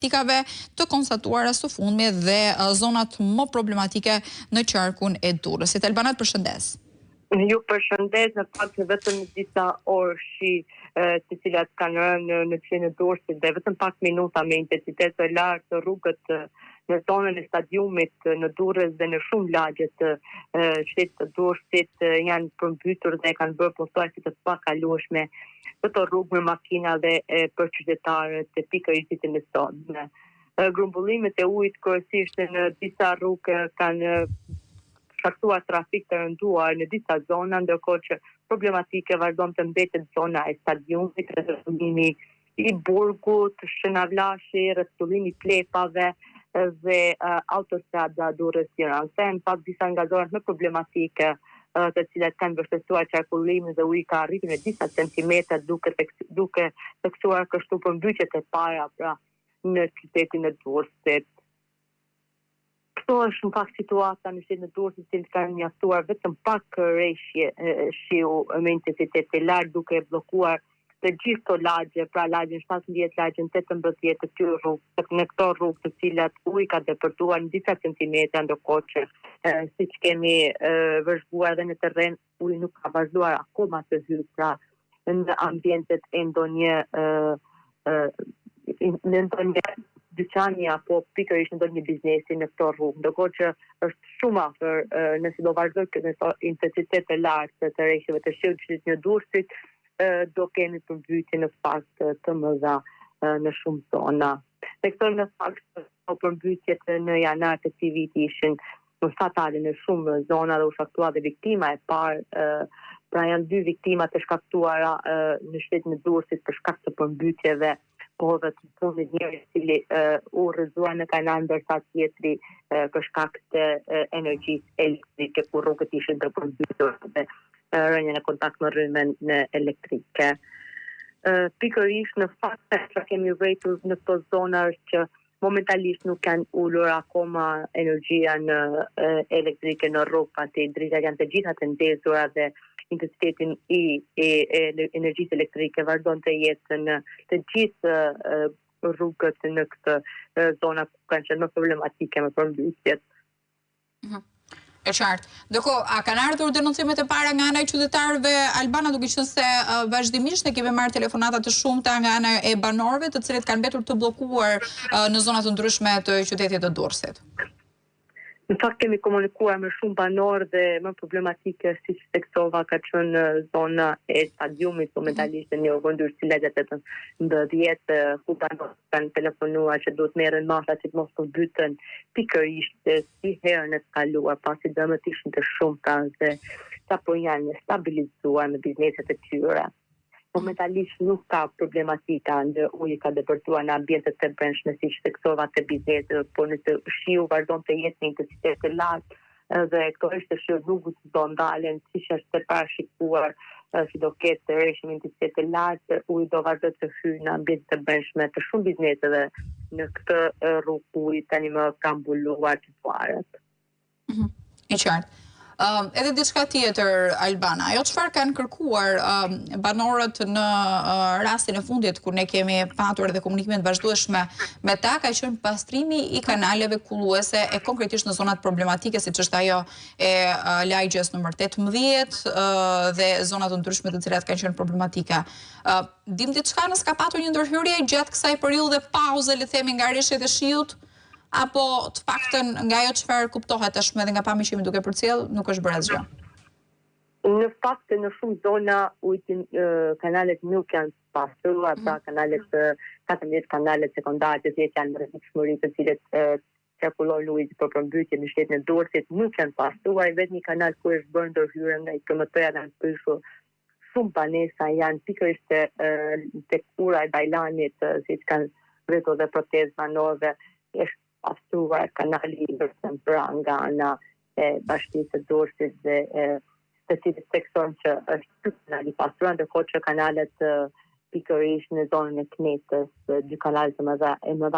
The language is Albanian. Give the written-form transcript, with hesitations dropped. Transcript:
Tikave të konstatuara së fundmi dhe zonat më problematike në qarkun e Durrësit. Albana të përshëndes. Ju përshëndes në fakt vetëm disa orë shi të cilat kanë rënë në qytetin e Durrësit dhe vetëm pak minuta me intensitet të lartë rrugët në zonën e stadiumit në Durrës dhe në shumë lagje të qytetit të Durrësit janë përmbytur dhe kanë bërë pothuajse të pakalueshme këto rrugë me makina dhe për qytetarët e pikërisht ditën e sotme. Grumbullimet e ujit kryesisht në disa rrugë kanë shkaktuar trafik të rënduar në disa zona, ndërkohë që problematike vazhdon të mbetet zona e stadiumit, rrethrrotullimi i burgut, Shënavlashi, rrethrrotullimi i Plepave dhe autostrada Durrës-Tiranë. Këto janë pak disa nga zonat më problematike të cilat kanë vështirësuar qarkullimin dhe uji ka arritur në disa centimetra duke duke theksuar kështu përmbytjet e para pra në qytetin e Durrësit. Këto është në fakt situata në qytetin e Durrësit, të cilët kanë mjaftuar vetëm pak reshje shiu me intensitet të lartë duke bllokuar të gjithë këto lagje, pra lagjen 17, lagjen 18 të këtyre rrugë, në këto rrugë të cilat uji ka depërtuar në disa centimetra ndërkohë që siç kemi vëzhguar edhe në terren, uji nuk ka vazhduar akoma të hyjë pra në ambientet e ndonjë në ndonjë dyqani apo pikërisht në ndonjë biznesi në këto rrugë, ndërkohë që është shumë afër nëse do vazhdojë këtë intensitet të lartë të reshjeve të shiut qytetin e Durrësit, do kemi përmbytje në fakt të mëdha në shumë zona. Theksojmë në fakt se përmbytjet në janar të këtij viti ishin më fatale në shumë zona dhe u shkaktua dhe viktima e parë, pra janë dy viktima të shkaktuara në qytetin e Durrësit për shkak të përmbytjeve kohëve të fundit njëri i cili u rrëzua në kanal ndërsa tjetri për shkak të energjisë elektrike ku rrugët ishin të përmbytura dhe rënia në kontakt me rrymën elektrike. Pikërisht në fakt çka kemi vërejtur në këto zona është që momentalisht nuk janë ulur akoma energjia në elektrike në rrugë, pasi dritat janë të gjitha të ndezura dhe intensitetin i, i, i energjisë elektrike vazhdon të jetë në të gjithë rrugët në këtë zona ku kanë qenë më problematike me përmbytjet. Mhm. E qartë. Ndërkohë, a kanë ardhur denoncimet e para nga ana e qytetarëve Albana duke qenë se uh, vazhdimisht ne kemi marrë telefonata të shumta nga ana e banorëve, të cilët kanë mbetur të bllokuar uh, në zona të ndryshme të qytetit të Durrësit? Në fakt kemi komunikuar me shumë banorë dhe më problematike siç theksova ka qenë zona e stadiumit momentalisht në një si lagja 18 ku banorët kanë telefonuar që duhet merren masa që të mos përmbyten pikërisht si herën e kaluar, pasi dëmet ishin të shumta dhe sapo janë stabilizuar në bizneset e tyre. Momentalisht nuk ka problematika në uji ka depërtuar në ambientet e brendshme siç theksova të bizneseve, por nëse shiu vazhdon të jetë në intensitet të lartë, dhe këto reshje të shiut nuk do ndalen siç është e parashikuar si do ketë reshje me intensitet të lartë, uji do vazhdojë të hyjë në ambientet e brendshme të shumë bizneseve në këtë rrugë uji tani më ka mbuluar trotuaret. Mhm. E qartë. Uh, edhe diçka tjetër Albana, ajo çfarë kanë kërkuar uh, banorët në uh, rastin e fundit kur ne kemi patur edhe komunikime të vazhdueshme me ta ka qenë pastrimi i kanaleve kulluese e konkretisht në zonat problematike siç është ajo e uh, lagjes numër 18 uh, dhe zona të ndryshme të cilat kanë qenë problematike. Uh, dim diçka nëse ka patur një ndërhyrje gjatë kësaj periudhe pauze, le të themi nga reshjet e shiut? Apo të paktën nga ajo çfarë kuptohet tashmë edhe nga pamjet që jemi duke përcjellë, nuk është bërë asgjë. Në fakt në shumë zona ujti kanalet nuk janë pastruar, pra mhm. kanalet 14 kanalet sekondare të cilat janë në rrezikshmëri të cilët qarkullojnë ujë për përmbytje në qytetin e Durrësit nuk janë pastruar, i vetmi kanal ku është bërë ndërhyrje nga IKMT-ja dhe janë prishur shumë banesa janë pikërisht tek ura e Bajlanit, siç kanë ngritur dhe protestë banorëve, është pastruar kanali i vetëm pra nga ana e bashkisë së Durrësit dhe e, të cilët theksojnë që është ky kanal i pastruar, ndërkohë që kanalet pikërisht në zonën e Kënetës, dy kanale të mëdha e mëdha.